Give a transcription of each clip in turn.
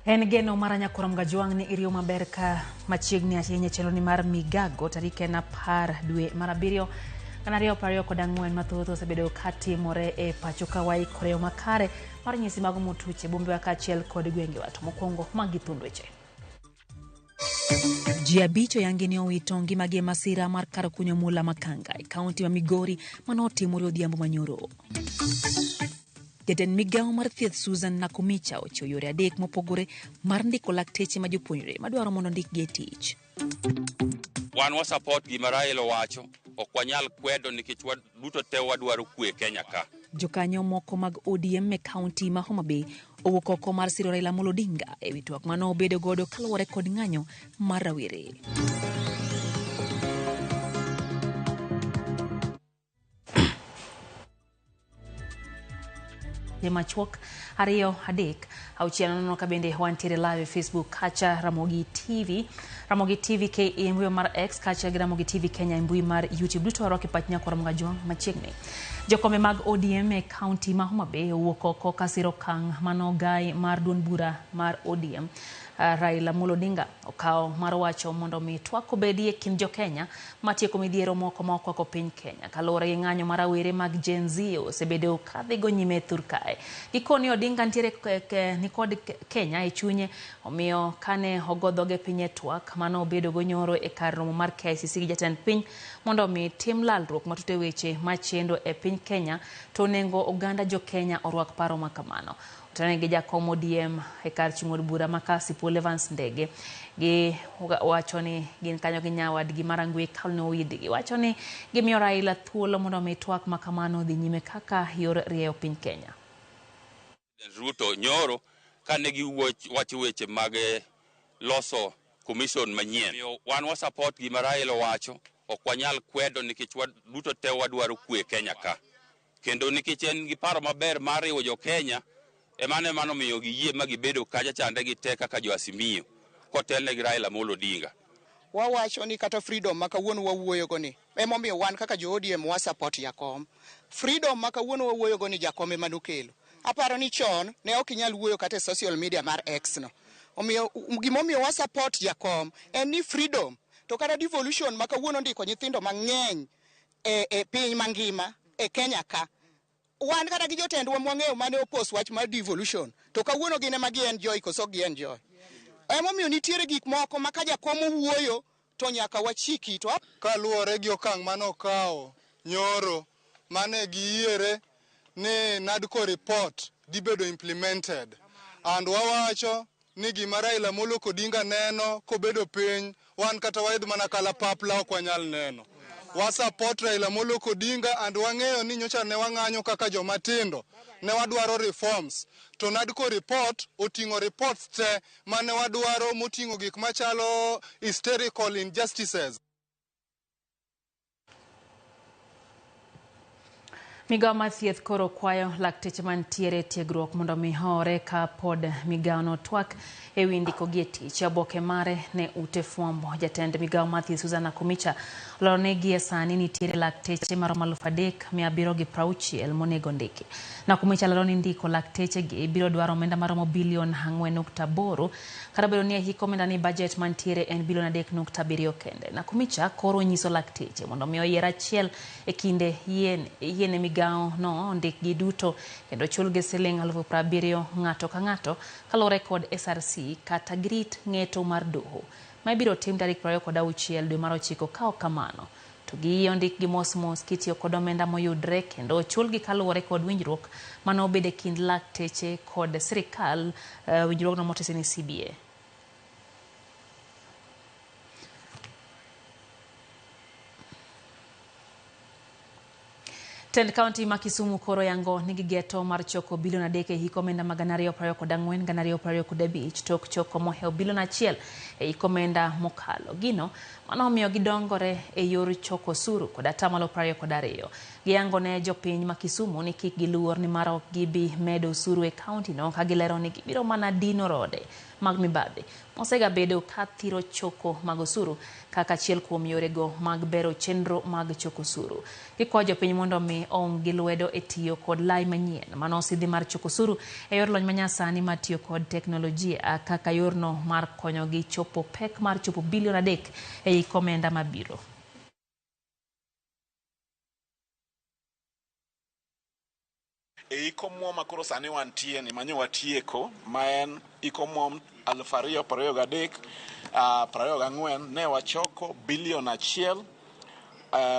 En geno mar Anyakora Mgajwang' ni iriyo maber ka machiegni ahinya e chenro ni mar Migago tarik en 10 dwe mar 7 2024 mathoth osebedo ka timore e pacho ka waikore yo makare mar nyasi mag motuche bombewa kaachiel kod gwengewa. To mokwongo magi thund weche. Ji 5 oyangi ni owito ngimagi e masira mar kar kunyo mula Makanga e kaunti ma Migori manotimore odhiambo manyoro. Jatend migawo mar thieth Susan Nakumicha ochiwo yore 3 mopogore mar ndiko lakteche ma jopuonjre madwaro mondo ondikgi e tich. Wan wa support gima Raila owacho, ok wanyal kwedo nikech duto te wadwaro kwe Kenya ka. Jokanyo moko mag ODM e kaunti ma Homa Bay owuok oko mar siro Raila Amolo Odinga e wi twak mane obedo godo kaluwore kod ng'anyo mar rawere. Machuok 2 3 6 nono ka bende wantiere live e Facebook kacha Ramogi TV, Ramogi TV KE mbui mar X kacha gi Ramogi TV Kenya mbui mar YouTube. Duto warwako e pach Nyakwar Mgajwang' machiegni. Jokombe mag ODM e kaunti ma Homa Bay owuok oko ka siro okang' manogai mar duond bura mar ODM Raila Amolo Odinga okawo mar wacho mondo mi twak obedie e kind jo-Kenya matieko midhiero moko ma okwako piny Kenya kaluwore gi ng'anyo mar rawere mag Gen Z osebedo kadhigo nyime thur kae. Gikoni Odinga nitiere nikod Kenya e chunye, omiyo kane ogo dhoge piny e twak mane obedo go nyoro e kar romo mar KICC gi jatend piny mondo omi tim lalruok matut e weche machendo e piny Kenya, to onego oganda jo Kenya orwak paro ma kamano. Otene gi jakom ODM e kar chung' od bura ma Kasipul Evans Ndege gi wacho ni gin kanyo gi nyawadgi mar Angwe Caroline Owidi. Giwacho ni gimiyo Raila thuolo mondo omi twak ma kamano odhi nyime kaka yor rieyo piny Kenya. Ruto nyoro kane giwacho weche mag loso commission manyien. Omiyo wan wa support gima Raila owacho, ok wanyal kwedo nikech duto te wadwaro kwe Kenya ka. Kendo nikech en gi paro maber mar riwo jo Kenya, emano emano miyo giyie ma gibedo kacha chande gi te kaka jo Azimio, kotelne gi Raila Amolo Odinga. Wawacho ni kata freedom ma kawuono wawuoyogo ni, emomiyo wan kaka jo ODM wa support jakom. Freedom ma kawuono wawuoyogo ni jakom ema nokelo. Aparo ni chon ne ok inyal wuoyo kata e social media mar X no. Omiyo gimomiyo wa support jakom en ni freedom, to kata devolution ma kawuono ndiko nyithindo mang'eny e piny mangima e Kenya ka. Wan kata gi jotendwa mwang'eyo mane opos wach mar devolution, to kawuono gin ema gi enjoy koso gi enjoy. Emomiyo nitiere gik moko ma ka jakom owuoyo to nyaka wachiki to kaluwore gi okang' mane okawo nyoro mane giyiere ni NADCO report dhi bedo implemented, and wawacho ni gima Raila Amolo Odinga neno kobedo piny, wan kata waidh mana kalapapla ok wanyal neno. Wa support Raila Amolo Odinga and wang'eyo ni nyocha ne wang'anyo kaka joma tindo, ne wadwaro reforms, to NADCO report oting'o reports te mane wadwaro moting'o gik machalo hysterical injustices. Migawo mar thieth koro kwayo lakteche mantiere e tiegruok mondo mi hore ka pod migawono twak e wi ndikogi e tich. Oboke mare ne ute fwambo. Jatend migawo mar thieth Susan Nakhumicha olero ni gie sani nitiere lakteche maromo 3760 monego ndiki. Nakhumicha lero ni ndiko lakteche gi biro dwaro omenda maromo bilion 4.8 kata obedo ni e hik omenda ni budget mantiere en bilion 3.7 kende. Nakhumicha koro nyiso lakteche mondo mi oyier achiel e kinde yiene migawo no ondikgi duto kendo chulgi siling 70,000 ng'ato ka ng'ato kaluwore kod SRC kata girit ng'eto mar doho ma ibiro tim tarik 26 dwe mar 9. Ka ok kamano to giyie ondikgi mos mos kitiyo kod omenda moyudre kendo chulgi kaluwore kod winjruok mane obedo e kind lakteche kod sirikal, winjruogno motese ni CBA. Tend kaunti ma Kisumu koro yango ni gigeto mar choko bilion 3 e hik omenda mag 2024 2025 tok choko mohewo bilion 1 e hik omenda mokalo. Gino mano omiyo gidongore e yor choko osuru kod atamalo 22. Giyango ne jopiny ma Kisumu ni kik giluor ni mar ok gibi medo osuru e kaunti no, ka gilero ni gibiro mana dino rode mag mibadhi mosegabedo ka thiro choko mag osuru kaka achiel kuom yorego mag bero chenro mag choko osuru. Gikwayo jopiny mondo mi oum gi lwedo e tiyo kod lai manyien mano osidhi mar choko osuru e yor lony manyasani mar tiyo kod teknolojia kaka yorno mar konyogi chopo pek mar chopo bilion 3 e hik omenda mabiro. E hik omuom ma koro sani wantie ni manyo watieko ma en hik omuom 2023 24 ne wachoko bilion 1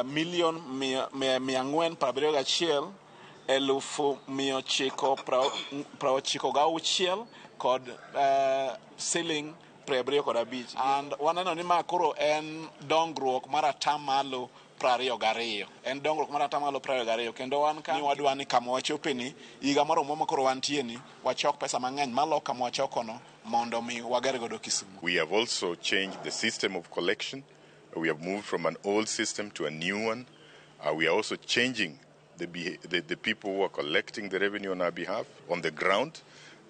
milion 471 996 kod siling 75. And waneno ni ma koro en dongruok mar atamalo 22. En dongruok mar atamalo 22 kendo wan ka ni wadwa ni kama wachope ni higa mar omuom ma koro wantie ni wachok pesa mang'eny malo kama wachokono mondo mi wager godo Kisumu. We have also changed the system of collection. We have moved from an old system to a new one. We are also changing the people who are collecting the revenue on our behalf on the ground.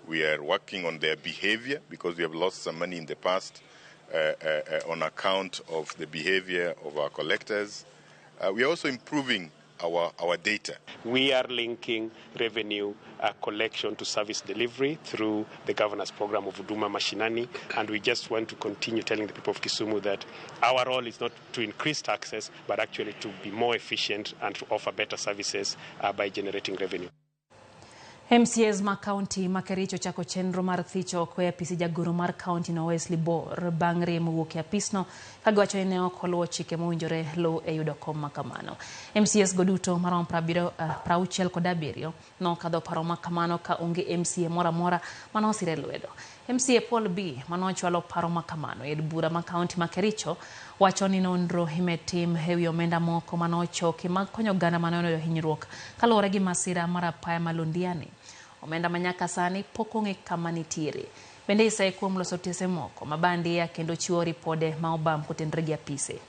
We are working on their behavior because we have lost some money in the past on account of the behavior of our collectors. We are also improving our data. We are linking revenue collection to service delivery through the governor's program of Huduma Mashinani, and we just want to continue telling the people of Kisumu that our role is not to increase taxes, but actually to be more efficient and to offer better services by generating revenue. MCAs ma kaunti ma Kericho chako chenro mar thicho oko e apisi jagoro mar kaunti no Wesley Bor bang' rem wuok e apisno ka giwacho ni ne ok oluwo chike mowinjore luw e yudo kom ma kamano. MCAs go duto maromo 67 nokadho paro ma kamano ka onge MCA moro amora mane osire lwedo. MCA Paul B manochwalo paro ma kamano e od bura ma kaunti ma Kericho wacho ni nonro imetim ewi omenda moko manochoki mag konyo oganda mane oyudo hinyruok kaluwore gi masira mar apaya ma Londiani. Omenda ma nyaka sani pok ong'e kama nitiere. Bende isaye kuom loso otese moko ma bandia kendo chiwo ripode ma obam kotenore gi apise.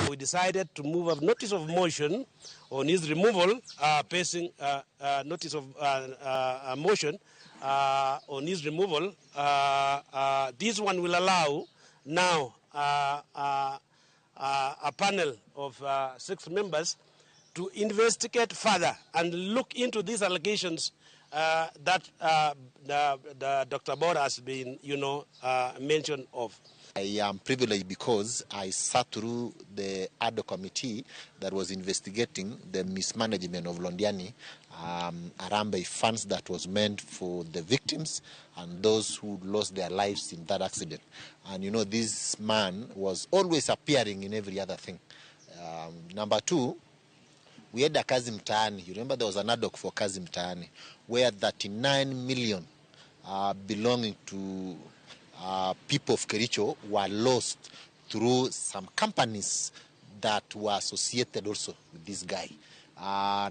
We decided to move a notice of motion on his removal, passing notice of motion on his removal. This one will allow now a panel of 6 members to investigate further and look into these allegations that the Dr. Bor has been, mentioned of. I am privileged because I sat through the ad hoc committee that was investigating the mismanagement of Londiani Arambe funds that was meant for the victims and those who lost their lives in that accident. And this man was always appearing in every other thing. Number two, we had a Kazi Mtaani. You remember there was an ad hoc for Kazi Mtaani where 39 million belonging to people of Kericho were lost through some companies that were associated also with this guy.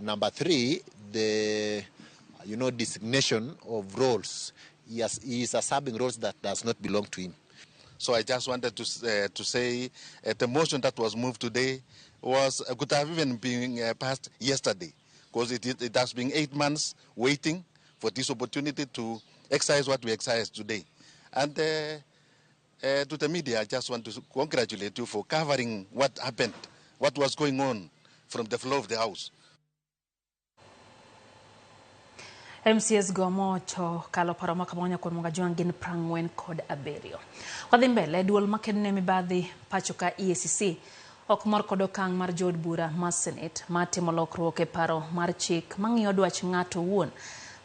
Number three, the designation of roles. He is serving roles that does not belong to him. So I just wanted to say the motion that was moved today was could have even been passed yesterday, because it has been 8 months waiting for this opportunity to exercise what we exercise today. And to the media, I just want to congratulate you for covering what happened, what was going on from the floor of the house. MCS gomo to kalo paro ma kamano nyakwar Mugajwang' gin 47. Wadhi mbele duol makedo mibadhi pacho ka EACC ok mor kod okang' mar jood bura mar Senate mar timo lokruok e paro mar chik mang'iyo dwach ng'ato owuon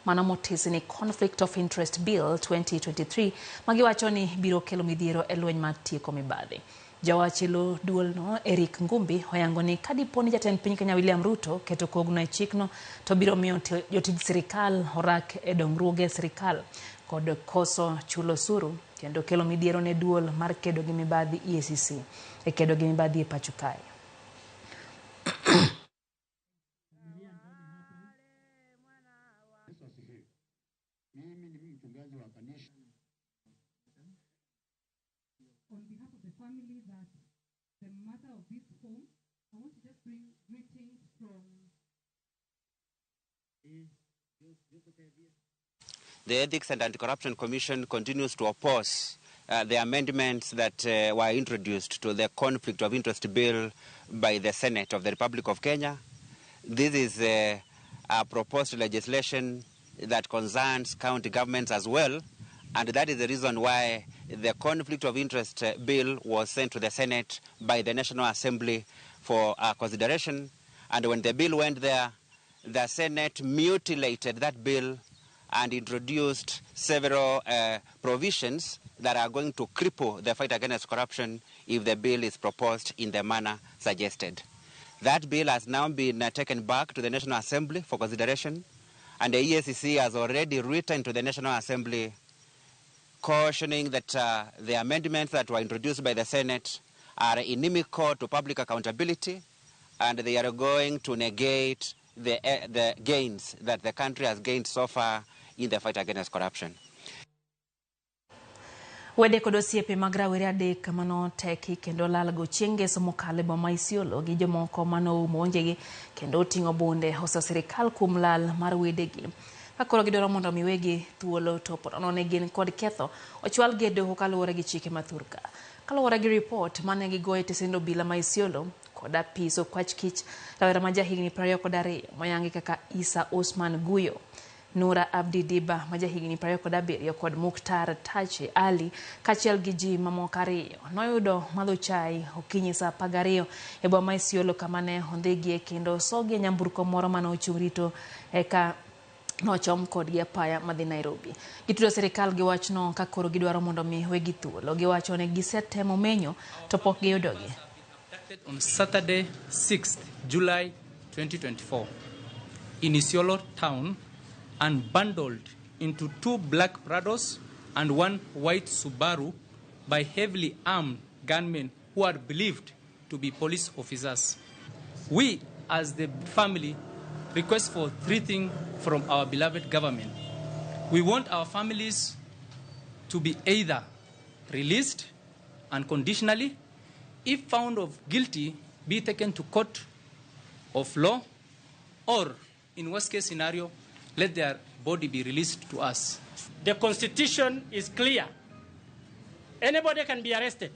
mano motisi ni Conflict of Interest Bill 2023 magiwacho ni biro kelo midhiero e lweny mar tieko mibadhi. Jawach elo duolno Eric Ngumbi oyango ni kadipo ni jatend piny Kenya William Ruto keto kogno e chikno to biro miyo jotij sirikal orak e dongruoge sirikal kod koso chulo osuru kendo kelo midhiero ne duol mar kedo gi mibadhi EACC e kedo gi mibadhi e pacho kae. family that the mother of this home, I want to just bring greetings from The Ethics and Anti-Corruption Commission continues to oppose the amendments that were introduced to the Conflict of Interest Bill by the Senate of the Republic of Kenya. This is a proposed legislation that concerns county governments as well, and that is the reason why the Conflict of Interest Bill was sent to the Senate by the National Assembly for consideration. And when the bill went there, the Senate mutilated that bill and introduced several provisions that are going to cripple the fight against corruption if the bill is proposed in the manner suggested. That bill has now been taken back to the National Assembly for consideration, and the EACC has already written to the National Assembly cautioning that the amendments that were introduced by the Senate are inimical to public accountability, and they are going to negate the gains that the country has gained so far in the fight against corruption. Wede kod osiepe mag rawere adek manoteki kendo lalgo chieng' ngeso mokalo e boma ma Isiolo gi jomoko manoumo wengegi kendo oting'o bunde oso sirikal kuom lal mar wedegi. Ka koro gidwaro mondo mi wegi thuolo to ponono ne gin kod ketho ochwal gi e doho kaluwore gi chike ma thurka. Kaluwore gi ripot mane gigoyo e tesend obila ma Isiolo kod apis okwach kich, rawera ma jahigni 22 moyangi kaka Isa Osman Guyo, Nura Abdi Diba ma jahigni 27 kod Muktar Tache Ali kaachiel gi ji mamoko ariyo noyudo madho chai okinyi saa 12 e boma ma Isiolo kama ne ondhigie kendo osogie nyamburko moro mane ochung' rito eka nochom kodgi apaya madhi Nairobi. Gitudo sirikal gi wachno ka koro gidwaro mondo mi wegi thuolo. Giwacho ni gisetemo menyo to pok giyudogi. On Saturday, 6th July 2024, in Isiolo town and bundled into 2 black Prados and 1 white Subaru by heavily armed gunmen who are believed to be police officers. We, as the family, request for 3 things from our beloved government. We want our families to be either released unconditionally, if found of guilty, be taken to court of law, or in worst case scenario, let their body be released to us. The Constitution is clear. Anybody can be arrested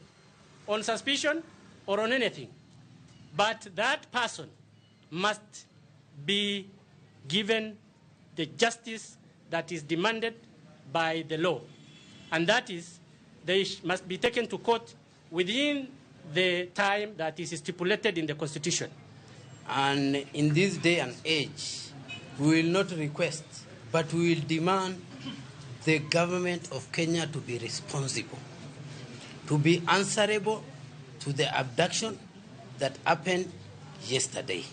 on suspicion or on anything, but that person must be given the justice that is demanded by the law. And that is, they must be taken to court within the time that is stipulated in the Constitution. And in this day and age, we will not request, but we will demand the government of Kenya to be responsible, to be answerable to the abduction that happened yesterday.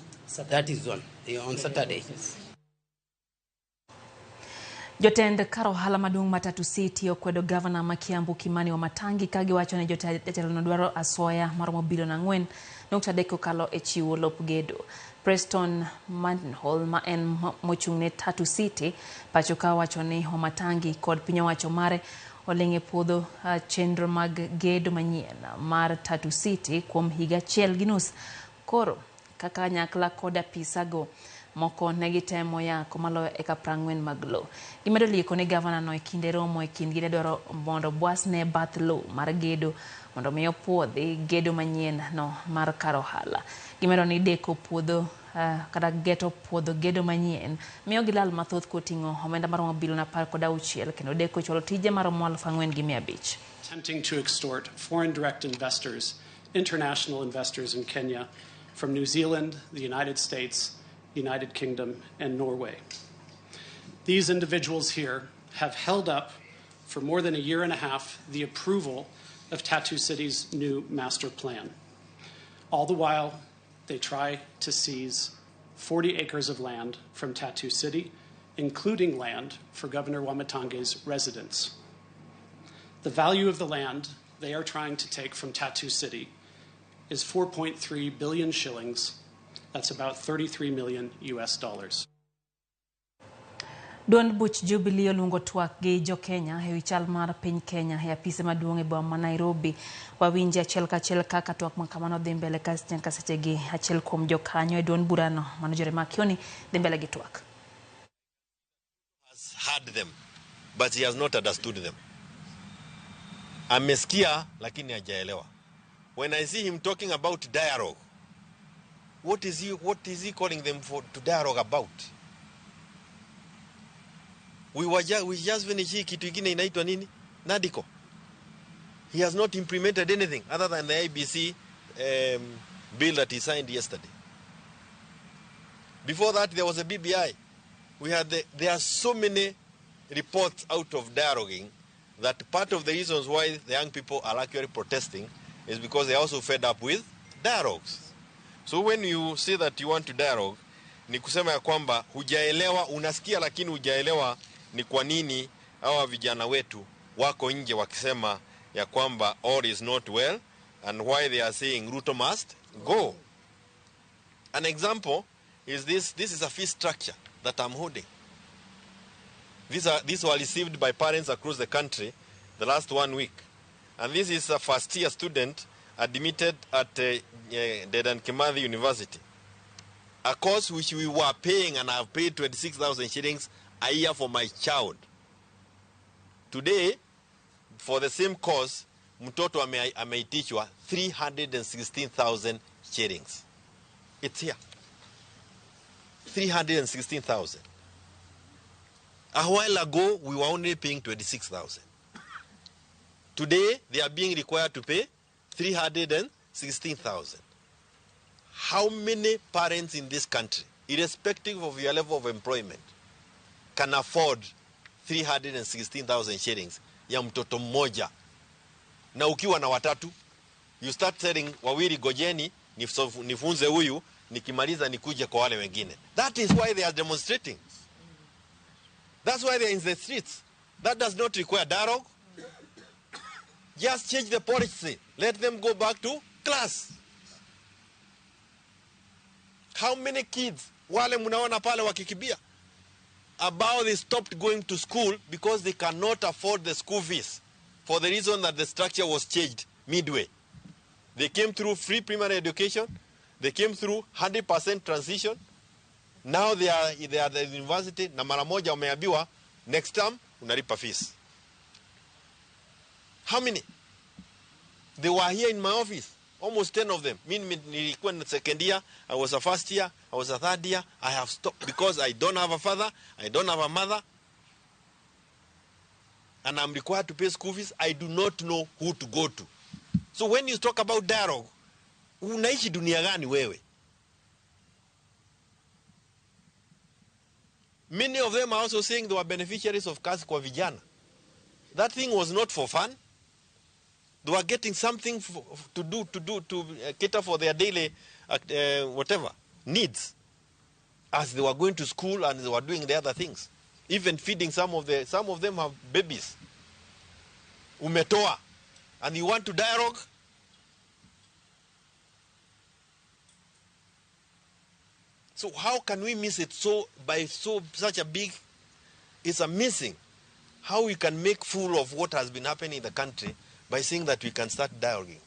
That is on Saturday. Jotend kar ohala maduong' ma Tatu City okwedo gavana ma Kiambu Kimani Wamatangi ka giwacho ni jatelono dwaro asoya maromo bilion 4.3 kokalo e chiwo lop gedo. Preston Manhall ma en mochung'ne Tatu City pacho ka wacho ni Wamatangi kod piny owacho mare oling' e puodho chenro mag gedo manyien mar Tatu City kuom higa 1.5 koro kaka kanyakla kod apisago moko negitemo yako maloyo eka 40 mag lowo. Gimedo lieko ni gavana no e kinde romo e kindgi ne dwaro mondo bwasne bath lowo mar gedo mondo mi opuodhi gedo manyien no mar kar ohala. Gimedo ni deko puodho kata geto puodho gedo manyien miyo gilal mathoth koting'o omenda maromo bilion 16 kendo deko chwalo tije maromo 4,500. Attempting to extort foreign direct investors, international investors in Kenya from New Zealand, the United States, United Kingdom, and Norway. These individuals here have held up for more than 1.5 years the approval of Tatu City's new master plan. All the while, they try to seize 40 acres of land from Tatu City, including land for Governor Wamatangi's residence. The value of the land they are trying to take from Tatu City is 4.3 billion shillings. That's about $33 million US. Duond buch Jubilee oluongo twak gi jo-Kenya ewi chal mar piny Kenya e apise maduong' e boma ma Nairobi. Wawinje achiel kachiel kaka twak ma kamano dhi mbele nyaka sechegi achiel kuom jokanyo e duond burano mano Jeremiah Kioni dhi mbele gi twak. Has heard them but he has not understood them. Amesikia lakini hajaelewa. When I see him talking about dialogue, what is he calling them for to dialogue about? We just finished hii kitu ingine inaitwa nini? NADCO. He has not implemented anything other than the IBC bill that he signed yesterday. Before that, there was a BBI. There are so many reports out of dialoguing that part of the reasons why the young people are actually protesting is because they are also fed up with dialogues. So when you say that you want to dialogue, ni kusema ya kwamba hujaelewa, unasikia lakini hujaelewa ni kwa nini hawa vijana wetu wako nje wakisema ya kwamba all is not well and why they are saying Ruto must go. An example is this. This is a fee structure that I'm holding. These were received by parents across the country the last 1 week. And this is a first year student admitted at Dedan Kimathi University. A course which we were paying, and I've paid 26,000 shillings a year for my child. Today, for the same course, mtoto ameitishwa 316,000 shillings. It's here. 316,000. A while ago, we were only paying 26,000. Today, they are being required to pay 316,000. How many parents in this country, irrespective of your level of employment, can afford 316,000 shillings ya mtoto mmoja? Na ukiwa na watatu, you start telling wawili gojeni, nifunze huyu, nikimaliza nikuje kwa wale wengine. That is why they are demonstrating. That's why they are in the streets. That does not require dialogue. Just change the policy. Let them go back to class. How many kids wale munaona pale wakikibia about they stopped going to school because they cannot afford the school fees for the reason that the structure was changed midway. They came through free primary education. They came through 100% transition. Now they are at the university na mara moja wameambiwa next term unalipa fees. How many? They were here in my office. Almost 10 of them. Mimi nilikuwa na second year, I was a first year, I was a third year. I have stopped because I don't have a father, I don't have a mother, and I'm required to pay school fees. I do not know who to go to. So when you talk about dialogue, unaishi dunia gani wewe? Many of them are also saying they were beneficiaries of Kazi kwa Vijana. That thing was not for fun. They were getting something to cater for their daily whatever needs, as they were going to school and they were doing the other things, even feeding some of them have babies. Umetoa, and you want to dialogue? So how can we miss it so by so such a big? It's amazing how we can make fool of what has been happening in the country by saying that we can start dialoguing.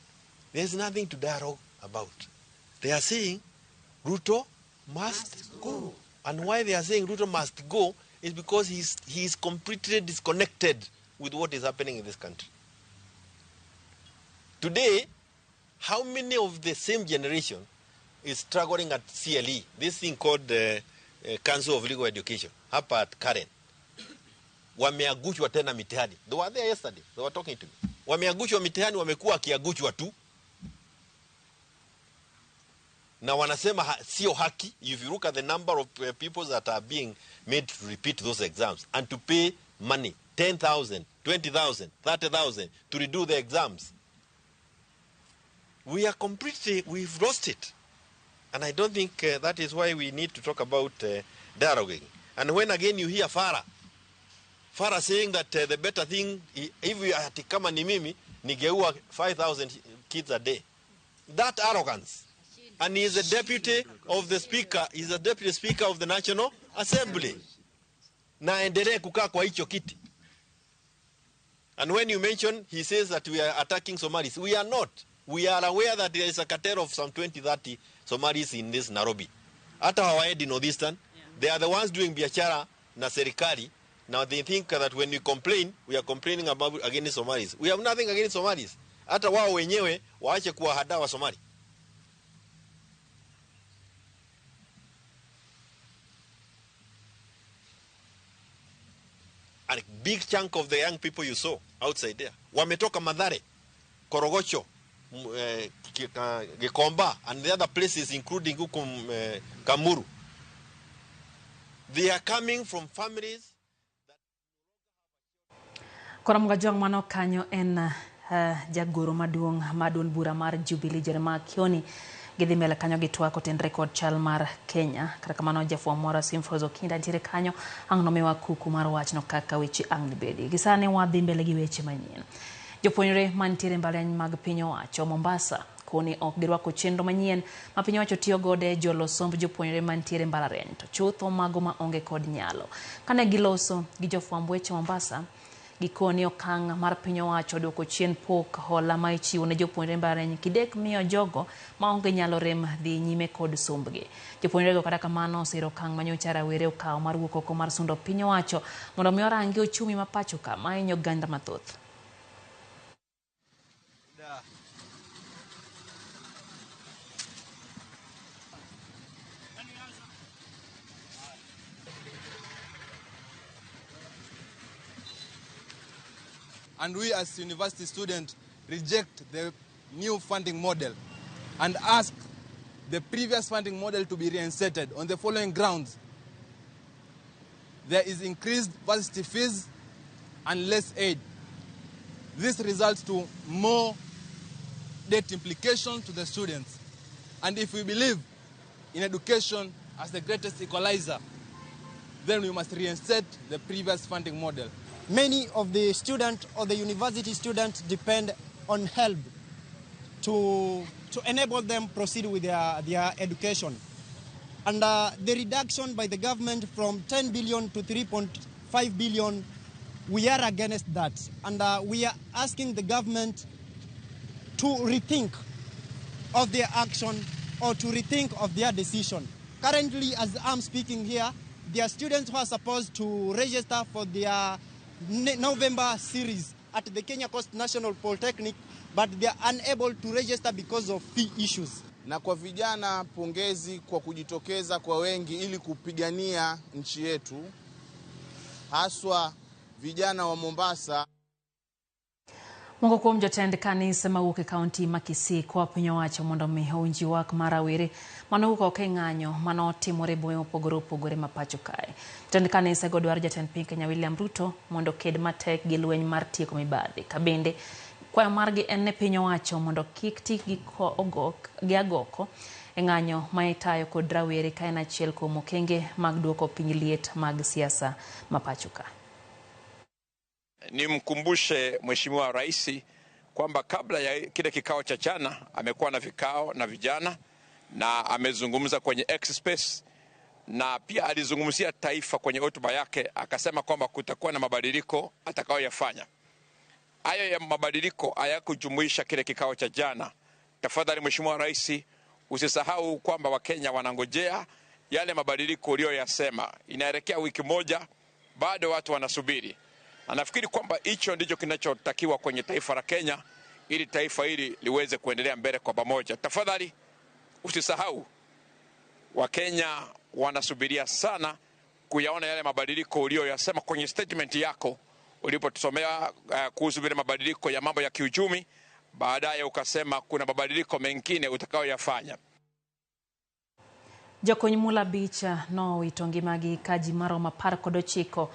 There's nothing to dialogue about. They are saying Ruto must go. And why they are saying Ruto must go is because he is completely disconnected with what is happening in this country. Today, how many of the same generation is struggling at CLE, this thing called the Council of Legal Education, hapa at Karen? Wameagushwa tena mitihani. They were there yesterday. They were talking to me. Wameagushwa mitihani, wamekuwa wakiagushwa tu. Na wanasema sio haki. If you look at the number of people that are being made to repeat those exams and to pay money, 10,000, 20,000, 30,000 to redo the exams. We are completely, we've lost it. And I don't think that is why we need to talk about dialoguing. And when again you hear Farah saying that the better thing, if we are kama ni mimi, nigeua 5,000 kids a day. That arrogance. And he is the deputy of the speaker, he is the deputy speaker of the National Assembly. Na aendelee kukaa kwa hicho kiti. And when you mention, he says that we are attacking Somalis. We are not. We are aware that there is a cartel of some 20, 30 Somalis in this Nairobi. Hata hawaendi Northeastern. They are the ones doing biashara na serikali. Now they think that when we complain, we are complaining about against Somalis. We have nothing against Somalis. Hata wao wenyewe waache kuwahadaa wa Somali. A big chunk of the young people you saw outside there wametoka Mathare, Korogocho, Gikomba and the other places including huku Kamuru. They are coming from families. Koro Jwang' mano kanyo en jagoro maduong' mar duond bura mar Jubilee Jeremiah Kioni gidhi mbele kanyo gitwak kotenore kod chal mar Kenya. Kata kamano jafwambo moro Simfros Okinda nitiere kanyo ang' nomiwa kuku mar wachno kaka weche ang' dibedi. Gisani wadhi mbele gi weche manyien. Jopuonjre mantiere mbalariany mag piny owacho Mombasa koni ok girwako chenro manyien ma piny owacho tiyo godo e jolo somb jopuonjre mantiere mbalariany to chutho mago ma onge kod nyalo. Kane giloso gi jofwamb weche Mombasa, gikoni okang' mar piny owacho duoko chien pok hola ma ichiwo ne jopuonjre mbalariany kidek miyo jogo ma onge nyalo rem dhi nyime kod sombgi. Jopuonjrego kata kamano osiro okang' manyocha rawere okawo mar wuok oko mar sundo piny owacho mondo mi orangi ochumi ma pacho ka ma hinyo oganda mathoth. And we as university students reject the new funding model and ask the previous funding model to be reinstated on the following grounds. There is increased varsity fees and less aid. This results to more debt implications to the students. And if we believe in education as the greatest equalizer, then we must reinstate the previous funding model. Many of the students or the university students depend on help to enable them proceed with their education. And the reduction by the government from 10 billion to 3.5 billion, we are against that. And we are asking the government to rethink of their action or to rethink of their decision. Currently, as I'm speaking here, there are students who are supposed to register for their November series at the Kenya Coast National Polytechnic, but they are unable to register because of fee issues. Na kwa vijana, pongezi kwa kujitokeza kwa wengi ili kupigania nchi yetu, haswa vijana wa Mombasa. Moko kuom jotend kanise mawuok e kaunti ma Kisii kwa piny owacho mondo mi owinj ywak mar rawere manowuok oko e ng'anyo manotimore e bombe mopogore opogore ma pacho kae. Jotend kanise go dwaro jatend piny Kenya William Ruto mondo oked matek gi lweny mar tieko mibadhi. Ka bende kwayo margi en ne piny owacho mondo kik ti gi agoko e ng'anyo ma itayo kod rawere ka en achiel kuom okenge mag duoko piny liet mag siasa ma pacho ka. Nimkumbushe Mheshimiwa Rais kwamba kabla ya kile kikao cha jana amekuwa na vikao na vijana na amezungumza kwenye X space, na pia alizungumzia taifa kwenye hotuba yake, akasema kwamba kutakuwa na mabadiliko atakayoyafanya. Hayo ya mabadiliko hayakujumuisha kile kikao cha jana. Tafadhali Mheshimiwa Rais, usisahau kwamba Wakenya wanangojea yale mabadiliko uliyoyasema. Inaelekea wiki moja, bado watu wanasubiri. Na nafikiri kwamba hicho ndicho kinachotakiwa kwenye taifa la Kenya ili taifa hili liweze kuendelea mbele kwa pamoja. Tafadhali usisahau, Wakenya wanasubiria sana kuyaona yale mabadiliko uliyoyasema kwenye statement yako ulipotusomea kuhusu vile mabadiliko ya mambo ya kiuchumi, baadaye ukasema kuna mabadiliko mengine utakayoyafanya. Jokony mula bicha nowito ngimagi ka ji maromo 19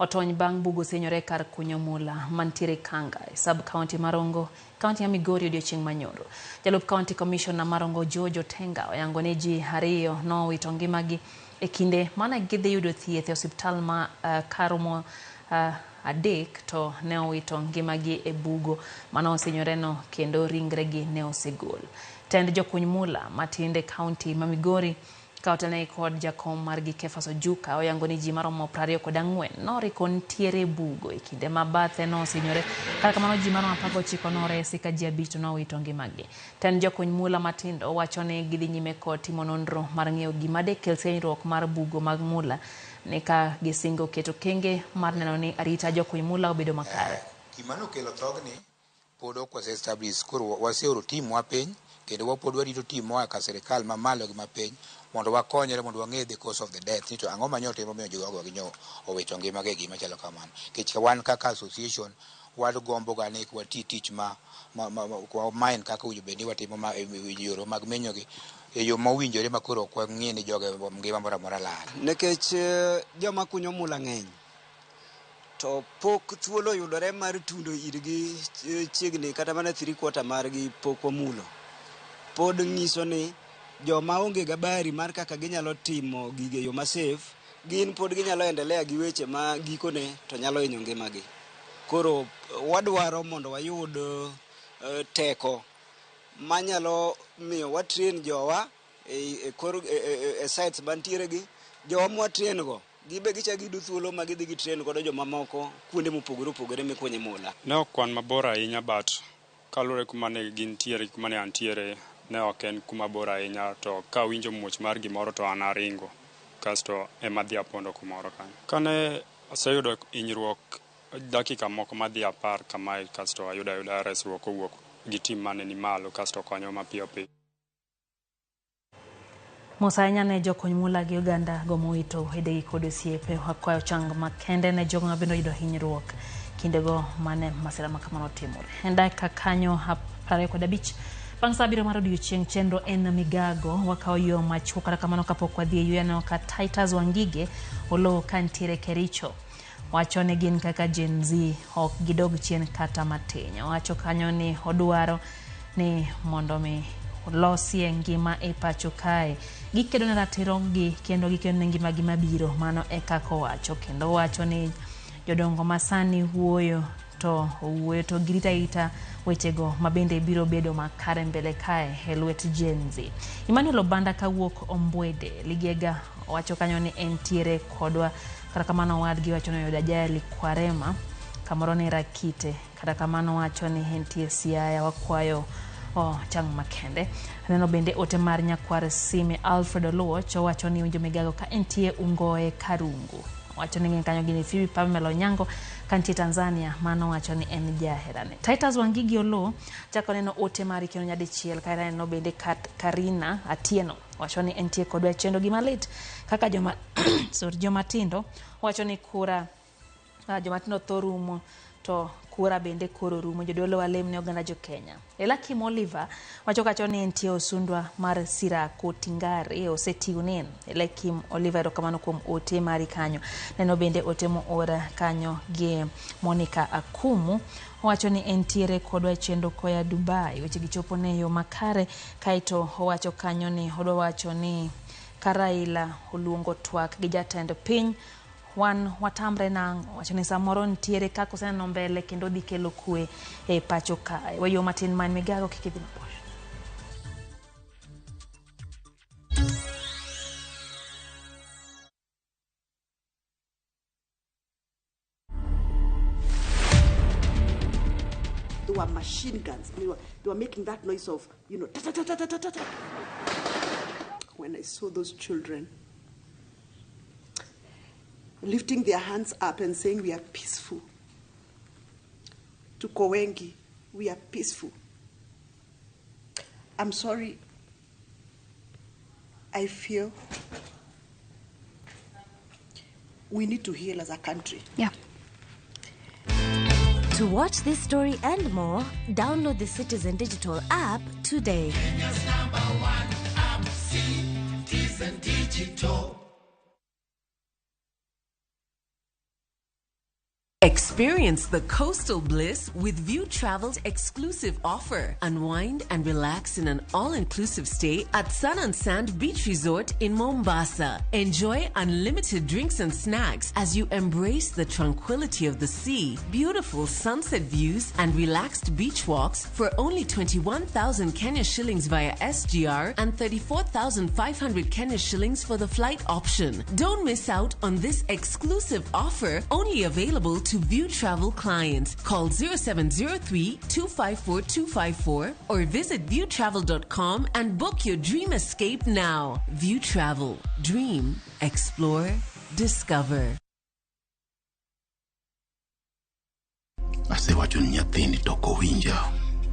otony bang' bugo senyore kar kunyo mula mantiere Kanga e sub county Marongo, kaunti ya Migori odiochieng' manyoro. Jalup county commissioner Marongo George Otenga oyango ni ji 2 nowito ngimagi e kinde mane gidhi yudo thieth e osiptal ma karomo 3 to ne owito ngimagi e bugo mane osenyoreno kendo ringregi ne osegol. Tend jokuny mula matinde kaunti ma Migori Ka otelnegi kod jakom margi Kefas Ojuka oyango ni ji maromo 24 noriko nitiere bugo e kinde ma bathe nosinyore. Kata kamano ji maromo 19 noresi ka ji 5 to nowito ngimagi. Tend jokuny mula matindo wacho ni gidhi nyime kod timo nonro mar ng'eyo gima dekel sinyruok mar bugo mag mula ni ka gisingo keto kenge mar neno ni arita jokuny mula obedo makare. Gima nokelo thogni pod ok wase establish, koro waseoro team wa piny kendo wapod warito team moa ka sirikal mamalo gi mapiny mondo wakonyre mondo wang'e the cause of the death ni to ang'o manyo timo miyo jogo gi nyo owito ngimagi e gima chalo kamano. Nikech wan kaka association wagombo ga ni wati tich ma mine kaka owinjo bed ni watimo ma yore mag menyogi e yo mowinjore ma koro ok wang'i ni joge ngima moro amora lal. Nikech joma kunyo mula ng'eny to pok thuolo oyudore mar tundo irgi chiegni kata mana 3/4 margi pok wamulo. Pod ng'iso ni joma onge gabari mar kaka ginyalo timo gige yo ma safe, gin pod ginyalo endelea gi weche ma gikone to nyalo hinyo ngimagi. Koro wadwaro mondo wayud teko manyalo miyo watrain jowa e sites mantiere gi jowa mwatrain go gibe gichak giyudo thuolo ma gidhi gitrain godo jomamoko kuonde mopogore opogore mikunye mula. Ne ok wan mabor ahinya but kaluwore kuma ne gintiere gi kuma ne antiere ne ok en kuma bor ahinya to kawinjo muoch mar gimoro to an aringo kasto ema adhi apondo kumoro kanyo. Kane aseyudo hinyruok dakika moko madhi 10 kamae kasto ayudo ayuda resruok kowuok gi tim mane ni malo kasto konyo mapiyo piyo. Mos ahinya ne jokony mula gi oganda go mowito wedegi kod osiepe. Wakwayo chang makende ne jogo mabende oyudo hinyruok kindego mane masira ma kamano otimore. En dakika kanyo 25 bang' saa 7 mar odiochieng' chenro en migago. Wakawo yo machuok kata kamano kapok wadhi e yueyo aneno ka Titus Wangige olowo ka nitiere Kericho. Wacho ni gin kaka Gen Z ok gidog chien kata matin. Owacho kanyo ni odwaro ni mondo mi losie ngima e pacho kae. Gikedo ne ratirogi kendo gikedo ne ngimagi mabiro. Mano e kaka owacho. Kendo owacho ni jodongo masani wuoyo to owuoyo to girita arita wechego mabende biro bedo makare mbele kae e lwet Gen Z. Emmanuel Obanda kawuok Ombwede Ligega owacho kanyo ni entiere kodwa. Kata kamano owadgi wacho ni oyudo ajali Kwarema kamoro ni Rakite. Kata kamano wacho ni entie Siaya. Wakwayo chang makende. Aneno bende ote mar nyakwar Sime Alfred Oluoch owacho ni winjo migago ka entie Ungoe Karungu. Wacho ni kanyo gini Phoebe Pamela Onyango kantie Tanzania, mano wacho ni en jaherane. Titus Wangigi Olo chako neno ote mari kendo nyadichiel. Kae aneno bende Karina Atieno wacho ni entie kodwa e chenro. Gima lit kaka joma sorry, joma tindo wacho ni kura joma tindo tho rumo to kura bende koro rumo. Jodolo walem ne oganda jo Kenya. Elakim Oliver wacho kacho ni entie osundwa mar Sirako Tingari osetiunen. Elakim Oliver erokamano kuom ote mari kanyo. Neno bende ote moora kanyo gi Monica Akumu owacho ni entiere kodwa e chenro koya Dubai. Weche gichopo ne yo makare. Kaeto owacho kanyo ni odwa wacho ni ka Raila oluongo twak gi jatend piny wan watamre nang'o. Wacho ni samoro nitiere kaka oseneno mbele kendo dhi kelo kwe e pacho kae. Weyo matin man migago kik idhi mabor. They were machine guns. They were making that noise of, you know, ta ta ta ta ta ta ta. When I saw those children lifting their hands up and saying, we are peaceful. To Kowengi, we are peaceful. I'm sorry, I feel we need to heal as a country. Yeah. To watch this story and more, download the Citizen Digital app today. Kenya's #1 app, Citizen Digital. Experience the coastal bliss with View Travel's exclusive offer. Unwind and relax in an all inclusive stay at Sun and Sand Beach Resort in Mombasa. Enjoy unlimited drinks and snacks as you embrace the tranquility of the sea, beautiful sunset views, and relaxed beach walks for only 21,000 Kenya shillings via SGR and 34,500 Kenya shillings for the flight option. Don't miss out on this exclusive offer only available to View Travel clients. Call 0703 254 254 or visit viewtravel.com and book your dream escape now. View Travel. Dream, explore, discover. Asewacho ni nyathini to ok owinja.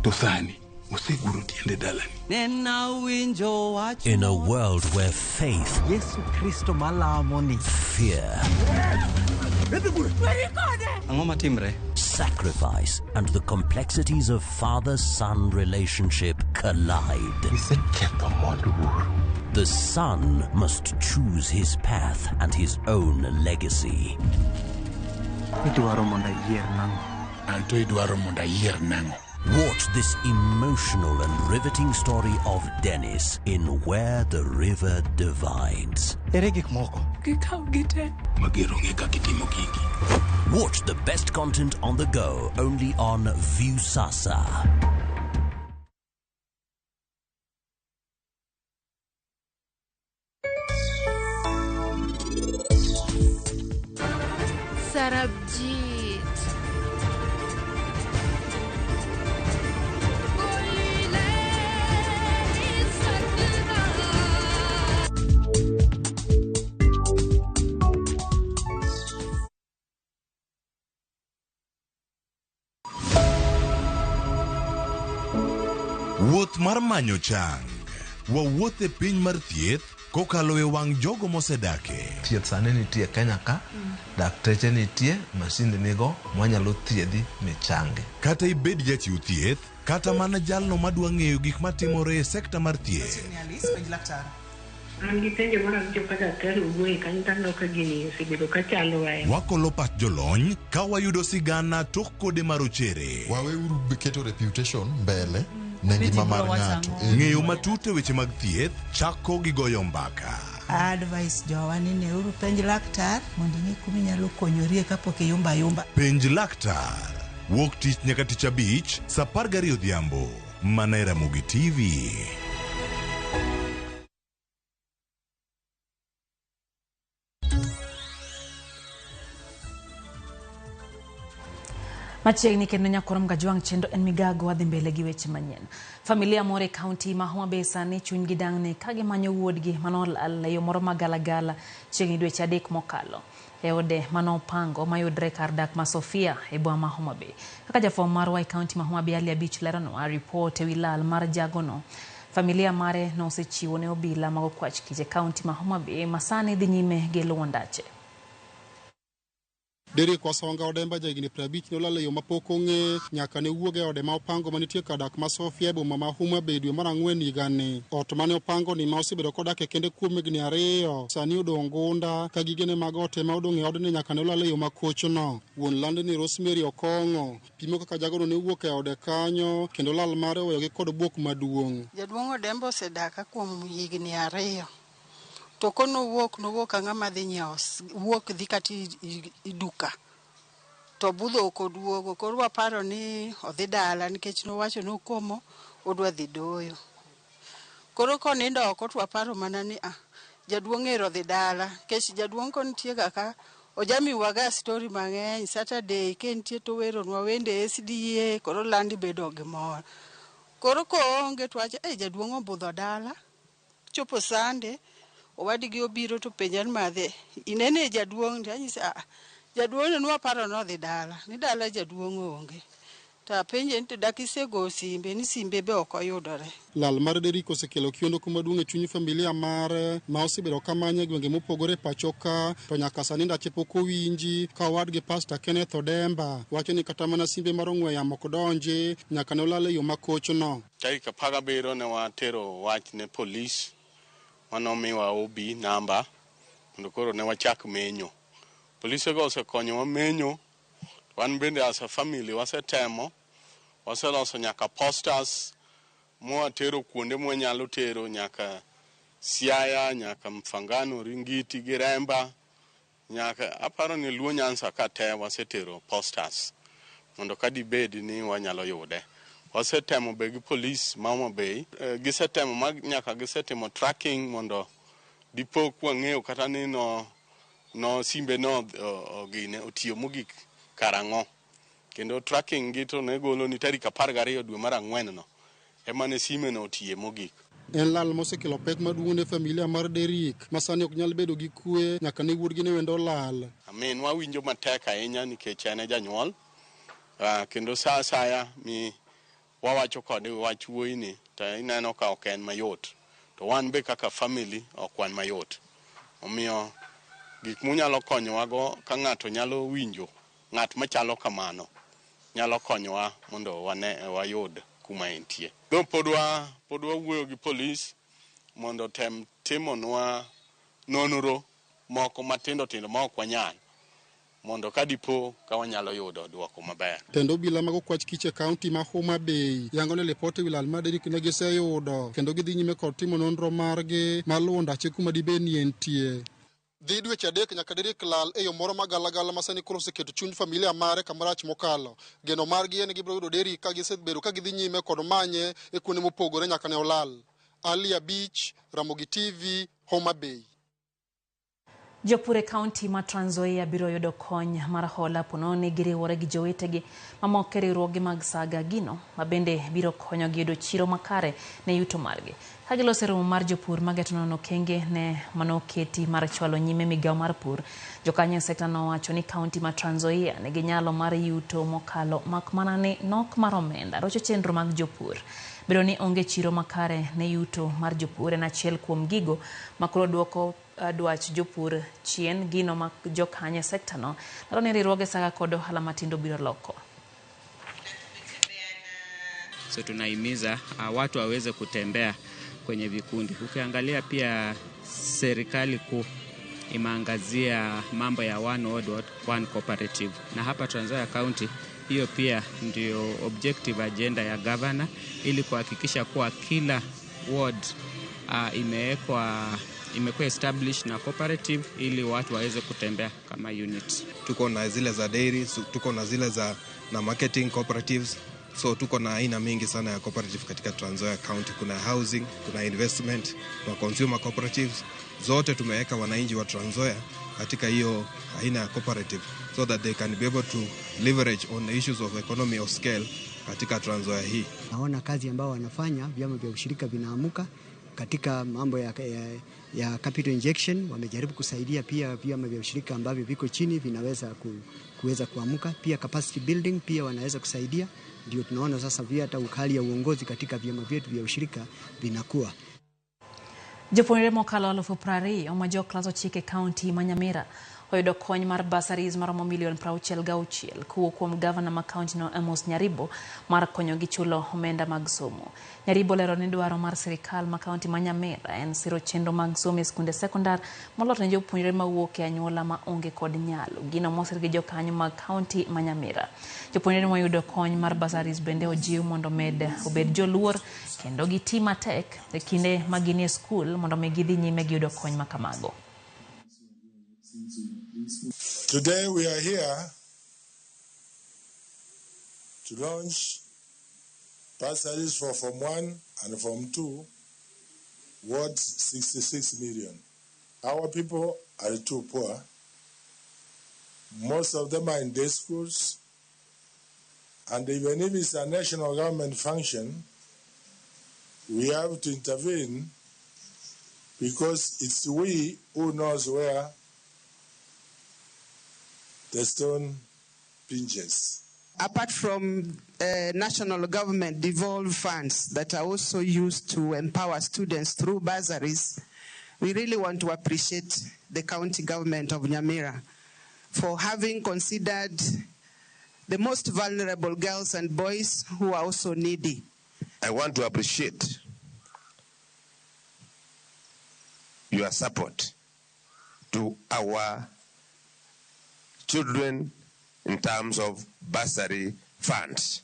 To sani oseguro tiende dalani. In a world where faith, Yesu Kristo malamo ni fear, Ang'o matimre? sacrifice, and the complexities of father son relationship collide. Iseketho mwandu wuoru. The son must choose his path and his own legacy. Idwaro mondo ayier nang'o? Anto idwaro mondo ayier nang'o? Watch this emotional and riveting story of Dennis in Where the River Divides. Ere gik moko? Gikaw gite. Mager onge kaka itimo gigi. Watch the best content on the go only on Viusasa. Sarabjit. Wuoth mar manyo chang. Wawuoth e piny mar thieth kokalo e wang' jogo mosedake. Thieth sani nitie Kenya ka, dakteche nitie, masinde nigo mwanyalo thiedhi michangi. Kata ibed jachiw thieth, kata mana jalno madwa ng'eyo gik matimore e sekta mar thieth. An gi penjo mar awinjo ka daktari owuoye kanyo to aneno ka gini osebedo ka chandowa ahinya. Wakolo pach jolony ka wayudo sigana tok kode marochere. Waweuru keto reputation mbele ne ngima mar ng'ato. Ng'eyo matut e weche mag thieth chako gi goyo mbaka. Advice jowa ni neuru penj laktar mondo ing'e kuma inyalo konyorie kapok iyumba ayumba. Penj laktar. Wuok tich nyaka tich abich, saa 12 odhiambo. Mana e Ramogi TV. Machiegni kendo nyakoro Mgajwang' chendo en migago wadhi mbele gi weche manyien. Familia moro e kaunti ma Homa Bay sani chunygi dang'ni ka gimanyo wuodgi manolal e yo moro magalagala chiegni dweche adek mokalo e ode manopango mayudre kar dak ma Sofia e boma ma Homa Bay. Kaka jafwambo marwa e kaunti ma Homa Bay Ali Abich leronwa ripot ewi lal mar jagono. Familia mare nosechiwo ne obila mag okwach kich e kaunti ma Homa Bay ma sani dhi nyime gi luwo ndache. Derrick Wasonga Odemba jahigni 50 nolal e yo mapok ong'e nyaka ne wuog e ode ma opango manitie kar dak ma Sofia e boma ma Homa Bay dwe mar ang'wen higani. Ot mane opango ni ma osebedo kodake kende kuom higni 2 sani odong' gunda ka gigene mag ot ema odong' e odni nyaka ne olal e yo makochno. Wuon landni Rosemary Okong'o pimo kaka jagono ne owuok e ode kanyo kendo lal mare oweyogi kod buok maduong'. Jaduong' Odemba osedaka kuom higni 2. To konowuok, nowuok ka ng'ama dhi nyiewo, wuok dhi kata i duka. To budho ok oduogo, koro waparo ni odhi dala nikech nowacho ni okomo odwa dhi doyo. Koro konindo oko to waparo mana ni jaduong' ero odhi dala. Nikech jaduong' konitie ga ka, ojamiwaga story mang'eny. Saturday ka entie to oweronwa wende SDA, koro landi bedo gi mor. Koro koonge to wacho, jaduong' obudho dala. Chopo Sunday, owadgi obiro to penja ni madhe, inene jaduong' ni? Anyise, jaduong' ni nwaparo nodhi dala, ni dala jaduong' onge. To apenje ni to dak isego simbe, ni simbe be ok oyudore. Lal mar Derrick osekelo kiondoko maduong' e chuny familia mare ma osebedo kamanye e gwenge mopogore e pacho ka, to nyaka sani ndache pok owinji ka owadgi Pastor Kenneth Odemba wacho ni kata mana simbe mar ong'we yamo ok donji nyaka ne olal e yo makochno. Tarik 17 ne watero wach ne polis manomiwa OB namba mondo koro ne wachak menyo. Polisego osekonyowa menyo Wan bende as a family wasetemo, waseloso nyaka posters mwatero kuonde mwanyalo tero nyaka Siaya, nyaka Mfangano, Ringiti gi Remba, nyaka aparo ni Luo Nyanza ka te wasetero posters mondo ka dibed ni wanyalo yude. Wasetemo be gi polis ma Homa Bay, gisetemo ma nyaka gisetimo tracking mondo dipo kwang'eyo kata ni no simbe no gine otiyo mogik karang'o. Kendo tracking gi to ne golo ni tarik 12 dwe mar 4 no ema ne sime no otiye mogik. En lal mosekelo pek maduong' ne familia mar Derrick ma sani ok nyal bedo gi kwe nyaka ne wuodgi ne wendo lal. Amin wawinjo matek ahinya nikech en e janyuol, kendo sa asaya mi wawacho kode wach wuoyi ni to ineno ka ok en mayot. To wan be kaka family ok wan mayot. Omiyo gik munyalo konyowago ka ng'ato nyalo winjo ng'at machalo kamano nyalo konyowa mondo wayud kuma entie. Dho pod wawuoyo gi polis mondo tem timonwa nonro moko matindo tindo ma ok wanyal mondo ka dipo ka wanyalo yudo dwoko maber. Tend obila mag okwach kich e kaunti ma Homa Bay yango ni lipot e wi lal mar Derrick ne giseyudo kendo gidhi nyime kod timo nonro margi mar luwo ndache kuma dibed ni entie. Dhi dweche 3 nyaka Derrick lal e yo moro magalagala ma sani koro oseketo chuny familia mare kamarach mokalo. Geno margi en gibiro yudo Derrick ka gisebedo ka gidhi nyime kod manye e kuonde mopogore nyaka ne olal. Ali Abich, Ramogi TV, Homa Bay. Jopur e kaunti ma Trans Nzoia biro yudo kony mar hola pono ni giriwore gi jowetegi mamoko e riwruoge mag saga gino ma bende biro konyogi yudo chiro makare ne yuto margi. Ka giloso e romo mar jopur mageto nono okenge ne manoketi mar chwalo nyime migawo mar pur, jokanyo e sekta nowacho ni kaunti ma Trans Nzoia nigi nyalo mar yuto mokalo mak mana ni nok mar omenda rocho chenro mag jopur. Bedo ni onge chiro makare ne yuto mar jopur en achiel kuom gigo makoro duoko dwach jopur chien gino ma jokanyo e sekta no lero ni riwruoge saga kod ohala matindo biro loko. So tunahimiza watu waweze kutembea kwenye vikundi. Ukiangalia pia serikali kuu imeangazia mambo ya one ward one cooperative, na hapa Trans Nzoia County hiyo pia ndio objective agenda ya governor, ili kuhakikisha kuwa kila ward imekuwa established na cooperative ili watu waweze kutembea kama unit. Tuko na zile za dairy, tuko na zile za na marketing cooperatives. So tuko na aina mingi sana ya cooperative katika Trans Nzoia County. Kuna housing, kuna investment, kuna consumer cooperatives. Zote tumeweka wananchi wa Trans Nzoia katika hiyo aina ya cooperative so that they can be able to leverage on the issues of economy of scale katika Trans Nzoia hii. Naona kazi ambao wanafanya vyama vya ushirika vinaamuka katika mambo ya capital injection. Wamejaribu kusaidia pia vyama vya ushirika ambavyo viko chini vinaweza kuweza kuamuka. Pia capacity building pia wanaweza kusaidia. Ndio tunaona sasa vya hata ukali ya uongozi katika vyama vyetu vya ushirika vinakuwa. Jopuonjre mokalo 20,000 ma jo klas 9 e kaunti ma Nyamira oyudo kony mar bursaries maromo milion 66 kowuok kuom gavana ma kaunti no Amos Nyaribo mar konyogi chulo omenda mag somo. Nyaribo lero ni dwaro mar sirikal ma kaunti ma Nyamira en siro chenro mag somo e skunde sekondar moloyo ne jopuonjre mawuok e anyuola ma onge kod nyalo. Gino mosir gi jokanyo mag kaunti ma Nyamira. Jopuonjre moyudo kony mar bursaries bende ojiw mondo obed joluor kendo giti matek e kinde ma gin e skul mondo mi gidhi nyime gi yudo kony makamago. Today we are here to launch bursaries for Form 1 and Form 2 worth 66 million. Our people are too poor. Most of them are in day schools. And even if it's a national government function, we have to intervene because it's we who knows where the stone pinches. Apart from national government devolved funds that are also used to empower students through bursaries, we really want to appreciate the county government of Nyamira for having considered the most vulnerable girls and boys who are also needy. I want to appreciate your support to our children in terms of bursary funds.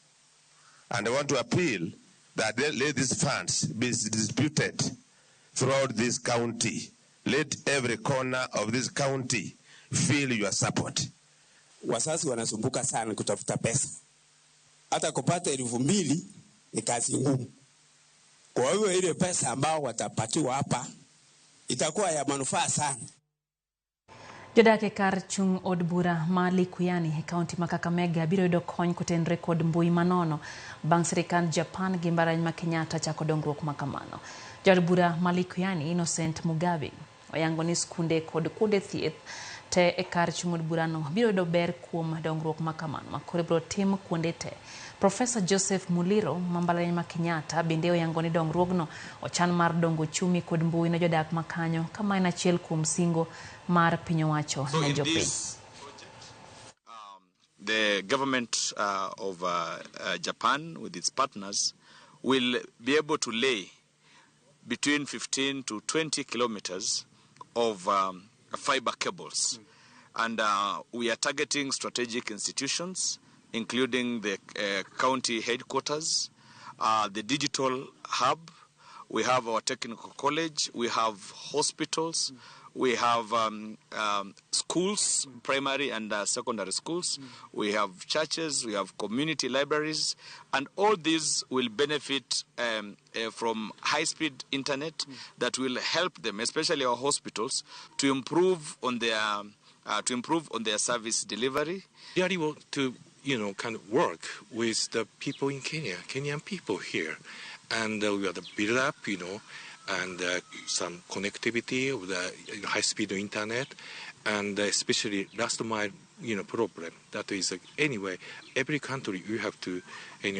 And I want to appeal that let these funds be distributed throughout this county. Let every corner of this county feel your support. Wazazi wanasumbuka sana kutafuta pesa, hata kupata 2000 ni kazi ngumu. Kwa hiyo ile pesa ambao watapatiwa hapa itakuwa ya manufaa sana. Jodak e kar chung' od bura ma Likuyani e kaunti ma Kakamega biro yudo kony kotenore kod mbui manono bang' sirikand Japan gi mbalariany ma Kenyatta chako dongruok ma kamano. Jaod bura ma Likuyani Innocent Mugabe oyango ni skunde kod kuonde thieth te e kar chung' od burano biro yudo ber kuom dongruok ma kamano ma koro ibiro tim kuonde te. Profesa Joseph Muliro ma mbalariany ma Kenyatta bende oyango ni dongruogno ochan mar dongo ochumi kod mbui ne jodak ma kanyo kama en achiel kuom singo mar piny owacho ne jopiny. The government of Japan with its partners will be able to lay between 15 to 20 kilometers of fiber cables. And we are targeting strategic institutions, including the county headquarters, the digital hub, we have our technical college, we have hospitals, we have schools, primary and secondary schools, we have churches, we have community libraries, and all these will benefit from high-speed internet that will help them, especially our hospitals, to improve on their service delivery. They really want to, kind of work with the people in Kenya, Kenyan people here, and we are to build up, and some connectivity of the high-speed internet, and especially last mile, problem. That is, anyway, every country you have to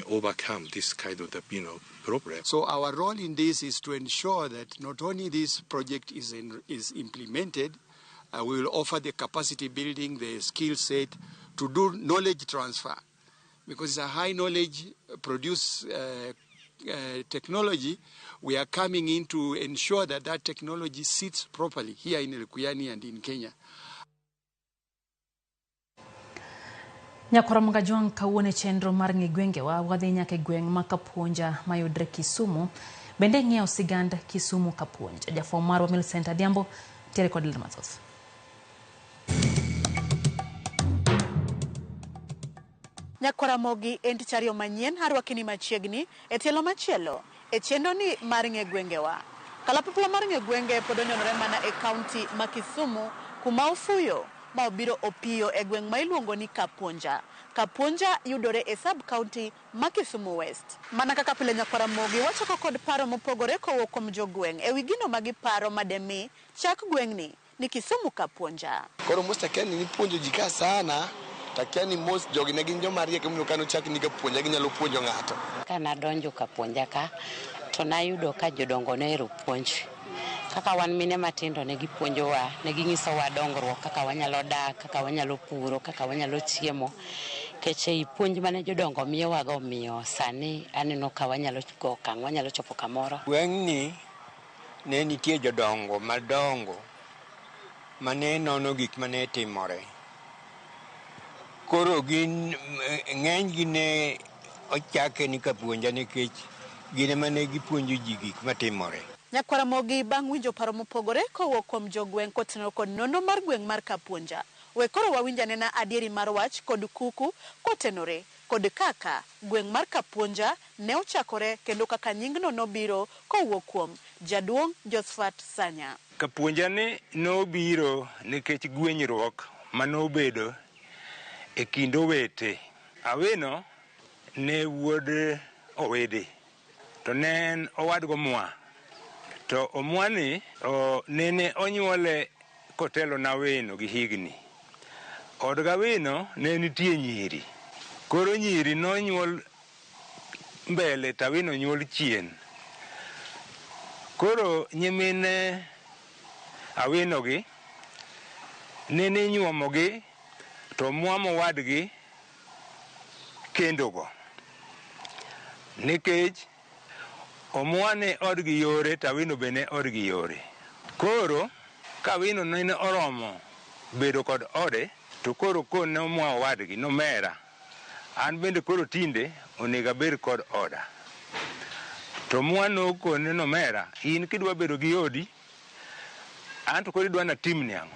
overcome this kind of the, problem. So our role in this is to ensure that not only this project is implemented, we will offer the capacity building, the skill set to do knowledge transfer, because it's a high knowledge produce technology. We are coming in to ensure that that technology sits properly here in Likuyani and in Kenya. Nyakwar Mgajwang' kawuono e chenro mar ng'i gwengewa wadhi nyaka e gweng' ma Kapuonja mayudre Kisumu. Bende ng'iewo sigand Kisumu Kapuonja. Jafwambo marwa Millicent Adhiambo nitiere kod ler mathoth. Nyakwaramogi en tich ariyo manyien arwakini machiegni e tielo machielo e chenro ni mar ng'e gwengewa. Kalapapla mar ng'e gwenge pod onyonore mana e kaunti ma Kisumu kuma ofuyo ma obiro opiyo e gweng' ma iluongo ni Kapuonja. Kapuonja yudore e sub county ma Kisumu West. Mana kaka pile Nyakwaramogi wachako kod paro mopogore kowuok kuom jogweng' ewi gino ma giparo mademi chak gweng'ni ni Kisumu Kapuonja. Koro Musta Ken ni puonjo ji ka sana. Takiani mos jogi ne gin joma riek emomiyo kane ochak ni Kapuonja ginyalo puonjo ng'ato. Kanadonjo Kapuonja ka to nayudo ka jodongo nohero puonj. Kaka wan mine matindo ne gipuonjowa, ne ginyisowa dongruok kaka wanyalo dak, kaka wanyalo puro, kaka wanyalo chiemo. Nikech ei puonj mane jodongo miyowago omiyo sani aneno ka wanyalo go okang', wanyalo chopo kamoro. Gweng'ni ne nitie jodongo madongo mane nono gik mane timore. Koro gin ng'enygi ne ochake ni Kapuonja nikech gin ema ne gipuonjo ji gik matimore. Nyakwaramogi bang' winjo paro mopogore kowuok kuom jogweng' kotenore kod nonro mar gweng' mar Kapuonja. We koro wawinj anena adieri mar wach kod kuku kotenore kod kaka gweng' mar Kapuonja ne ochakore kendo kaka nyingno nobiro kowuok kuom jaduong' Josephat Sanya. Kapuonja ni nobiro nikech gwenyruok manobedo e kind owete. Awino ne wuod Owede to ne en owadgi Omwa. To Omwani nene onyuole kotelo na Awino gi higni. Od Gawino ne nitie nyiri. Koro nyiri nonyuol mbele to Awino nyuol chien. Koro nyimine Awino gi nene inyuomogi to Omwa mowadgi kendogo. Nikech Omwa ne odgi yore to Awino be ne odgi yore. Koro ka Awino nene oromo bedo kod ode To koro kone Omwa owadgi nomera, an bende koro tinde onego abed kod oda. To Mwa nokone nomera, in kidwa bedo gi odi, an to koro idwa natimni ang'o?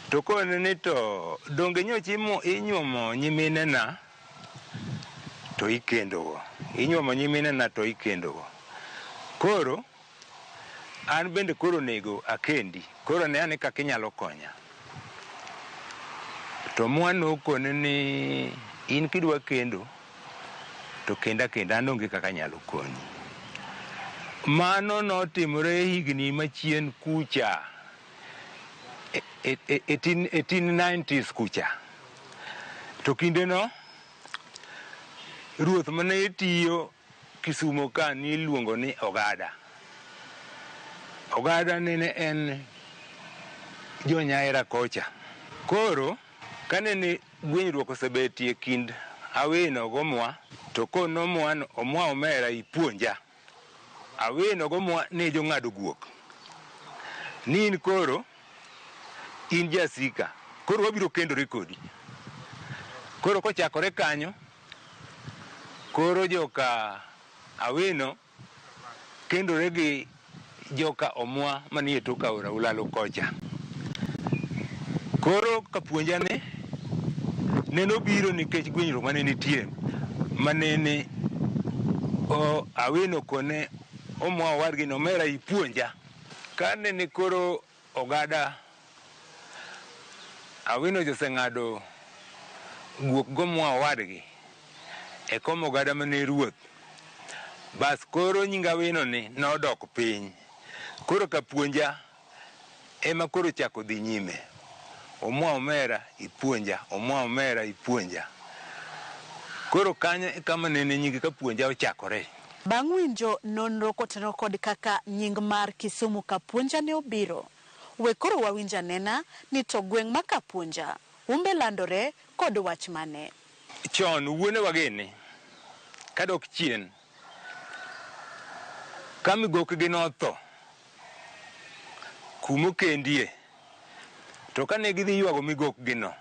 To kone ni to donge nyocha inyuomo nyiminena to ikendogo. Inyuomo nyiminena to ikendogo. Koro an bende koro onego akendi. Koro ne ane kaka inyalo konya. To Mwa nokone ni in kidwa kendo to kenda kenda an onge kaka anyalo konyi. Mano notimore higni machien kucha 1890s kucha. To kindeno ruoth mane tiyo Kisumo ka niluongo ni Ogada. Ogada nene en jonyaera kocha. Koro kanene gwenyruok osebetie kind Awino gomwa to kono Omwa omera ipuonja. Awino gomwa ne jong'ado guok. Ni in koro in jasika. Koro wabiro kendore kodi. Koro kochakore kanyo koro joka Awino kendore gi joka Omwa manie tok aora Ulalo kocha. Koro kapuonja ne neno biro nikech gwenyruok mane nitie manene Awino kone Omwa owadgi nomera ipuonja. Kanene koro Ogada Awino joseng'ado guok gomwa owadgi e kom Ogada mane ruoth. Bas koro nying Awino ni nodok piny. Koro kapuonja ema koro chako dhi nyime. Omwa omera ipuonja, Omwa omera ipuonja. Koro kanyo e kama nene nying kapuonja ochakore. Bang' winjo nonro kotenore kod kaka nying mar Kisumu Kapuonja ne obiro, we koro wawinj anena ni to gweng' ma Kapuonja humbe landore kod wach mane. Chon wuonewa gini kadok chien ka migokgi notho kumokendie to kane gidhi ywago migokgi no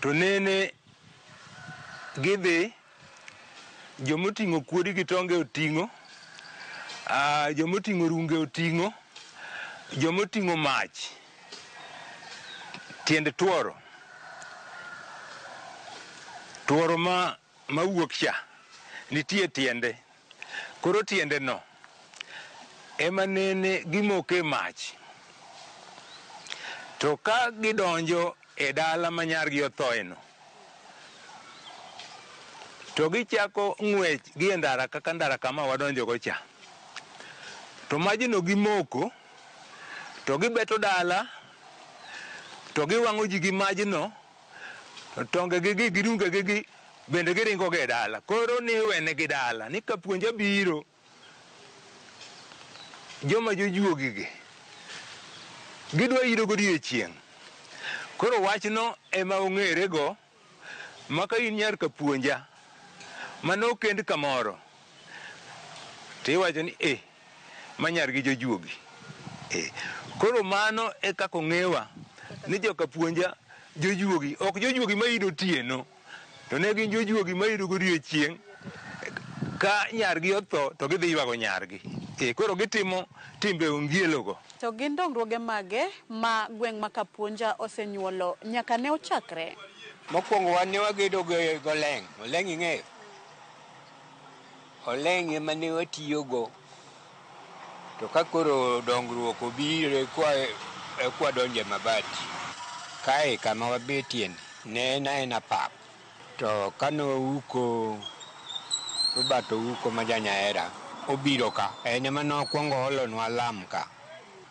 to nene gidhi jomoting'o kuodi gi tonge oting'o, jomoting'o runge oting'o, jomoting'o mach, tiend tuoro, tuoro ma mawuok cha nitie tiende. Koro tiende no ema nene gimoke mach. To ka gidonjo e dala ma nyargi othoeno, to gichako ng'wech gi e ndara kaka ndara kama wadonjogo cha. To majno gimoko, to gibeto dala, to giwang'o ji gi majno, to tongegi gi gi rungegi gi bende giringo go e dala. Koro niwenegi dala, ni kapuonja biro, joma jojuogi gi, gidwa iro godiechieng'. Koro wachno ema ong'ere go, ma ka in nyar kapuonja, manokend kamoro, tiwacho ni e, ma nyargi jojuogi. E. Koro mano e kaka ong'ewa ni joka puonja jojuogi, ok jojuogi maido otieno, to ne gin jojuogi maido godiechieng' ka nyargi otho to gidhi ywago nyargi. E, koro gitimo timbe ongielogo. To gin dongruoge mage ma gweng' ma Kapuonja osenyuolo nyaka ne ochakre? Mokwongo wan ne wagedo gi oleng'. Oleng' ing'eyo? Oleng' ema ne watiyogo. To ka koro dongruok obiro ekwa wadonjo e mabati. Kae kama wabetie ni ne en aena pap. To kane ouko Robert Ouko ma ja Nyaera obiro ka, en ema nokwongo olonwa lam ka.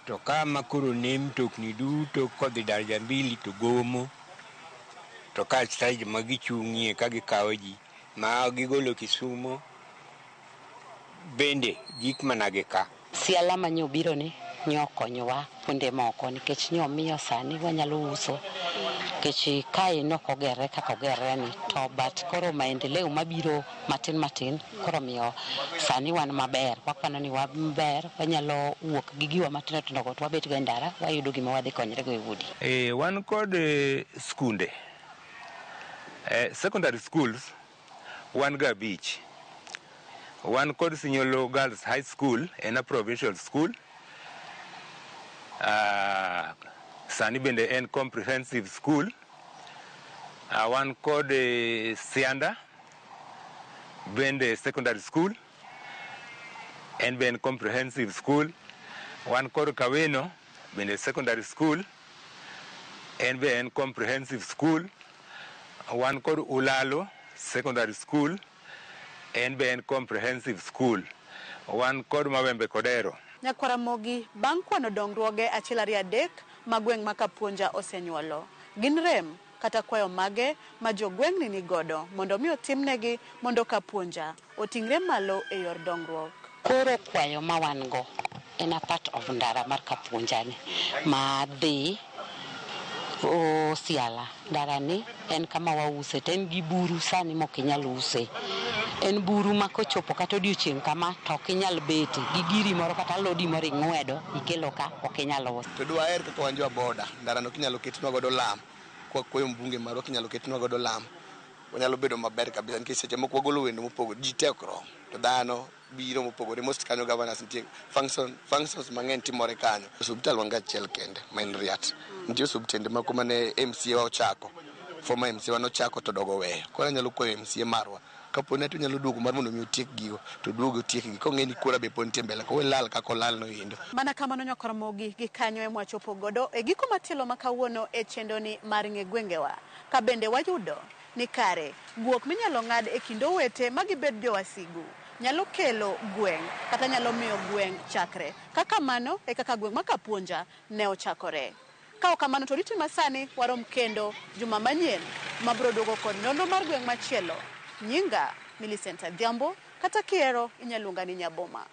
To kama koro ne mtokni duto kodhi daraja mbili to gomo. To ka stage ma gichung'ie ka gikawo ji ma gigolo Kisumo bende gik mana gi ka. Siala manyobiro ni nyokonyowa kuonde moko nikech nyomiyo sani wanyalo uso. Nikech kae nok ogerre kaka ogerre ni to but koro maendeleo mabiro matin matin koro miyo sani wan maber. Wakwano ni waber, wanyalo wuok gi giwa matindo tindo go to wabet go e ndara, wayudo gima wadhi konyre go e udi. Wan kod skunde. Secondary schools wan ga 5. Wan kod Sinyolo Girls High School, en a provincial school. Sani bende en comprehensive school. Wan kod Sianda bende secondary school, en be en comprehensive school. Wan kod Kaweno bende secondary school, en be en comprehensive school. Wan kod Ulalo secondary school, en be en comprehensive school. Wan kod Mawembe Kodero. Nyakwaramogi bang' kwano dongruoge 1 2 3 ma gweng' ma Kapuonja osenyuolo. Gin rem kata kwayo mage ma jogweng'ni ni godo mondo mi otimnegi mondo Kapuonja oting're malo e yor dongruok. Koro kwayo ma wan go en a part of ndara mar Kapuonja ni ma dhi Osiala. Ndara ni en kama wause to en gi buru sani mok inyal use. En buru ma kochopo kata odiochieng' kama to ok inyal bete gi giri moro kata lodi moro ing'wedo ikelo ka ok inyal uso. To dwaher kaka wan jo boda, ndara no kinyalo ketnwa godo lam, kwa kwayo mbunge marwa kinyalo ketnwa godo lam, wanyalo bedo maber kabisa nikech seche moko wagolo wende mopogore, ji te ok rom, to dhano biro mopogore. Most kanyo governors nitie, functions mang'eny timore kanyo. Osiptal wan gachiel kende ma en Riat. Nitie osiptende moko mane MCA wa ochako, former MCA wa nochako to dogo weyo. Koro anyalo kwayo MCA marwa kapo ni onyalo duogo mar mondo mi otiek gigo, to duogo otiek gi. Kong'e ni kura be pod nitie mbele, kowe lal kaka olal no endo. Mana kamano Nyakwaramogi gi kanyo ema wachopo godo e giko matielo ma kawuono e chendoni mar ng'e gwengewa. Ka bende wayudo ni kare guok minyalo ng'ad e kind owete ma gibed jowasigu nyalo kelo gweng' kata nyalo miyo gweng' chakre. Kaka mano e kaka gweng' ma Kapuonja ne ochakore. Ka ok kamano to riti masani warom kendo juma manyien mabiro duogo kod nonro mar gweng' machielo. Nyinga Millicent Adhiambo, kata kihero inyalo luonga ni Nyaboma.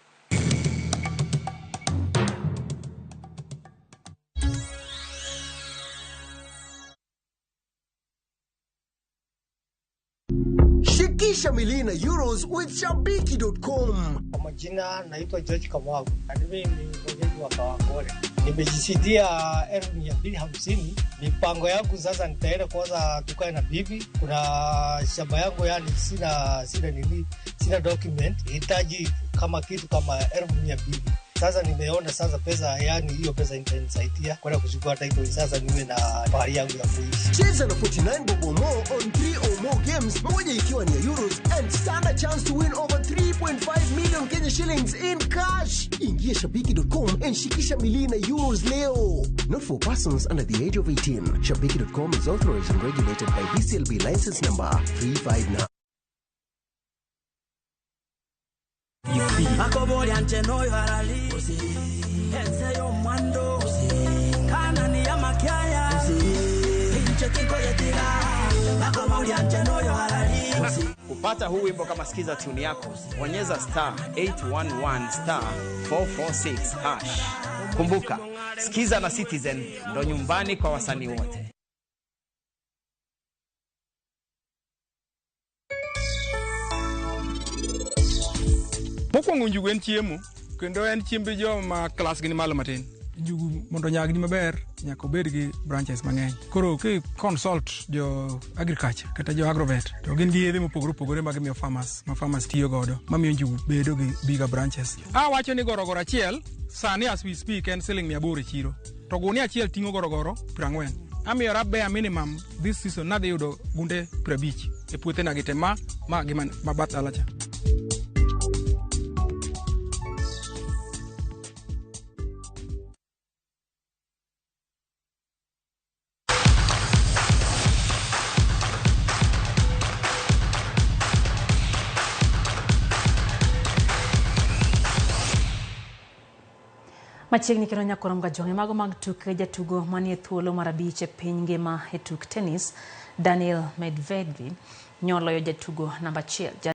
Shikisha milina euros with Shabiki.com. Kwa majina naitwa George Kamau. Mimi ni mwenyeji wa Kawangware. Nimejishindia 250,000. Mipango yangu sasa nitaenda kwanza tukae na bibi. Kuna shamba yangu yani sina document. Hitaji kama kitu kama 200,000. Sasa nimeona sasa pesa, yani hiyo pesa itanisaidia kwenda kuchukua title, sasa niwe na pahali yangu ya kuishi. Cheza na 49 bob or more on 3 or more games, moja ikiwa ni ya euros, and stand a chance to win over 3.5 million Kenya shillings in cash. Ingia Shabiki.com and shikisha milina euros leo. Not for persons under the age of 18. Shabiki.com is authorized and regulated by BCLB license number 359. Kupata huu wimbo kama sikiza tune yako, bonyeza star 811 star 446 hash. Kumbuka, Sikiza na Citizen ndo nyumbani kwa wasanii wote. Mokwongo njugu en chiemo, kendo en chiemb joma klas gi ni malo matin. Njugu mondo onyagni maber, nyaka obed gi branches mang'eny. Koro ki consult jo agriculture kata jo agrovet, to gin gi yedhe mopogore opogore ma gimiyo farmers, ma farmers tiyo godo, mamiyo njugu bedo gi bigger branches. Awacho ni gorogoro achiel, sani as we speak en siling 800 e chiro. To gunia achiel ting'o gorogoro 40. Amiyora bare minimum this season nadhi yudo gunde 50 e puothena gi te ma gi ma bath dala cha. Machiegni kendo nyakorom ga jong'e mago mag tuke jatugo manie thuolo mar 5 e piny ngima e tuk tennis Daniil Medvedev nyoloyo jatugo namba 1.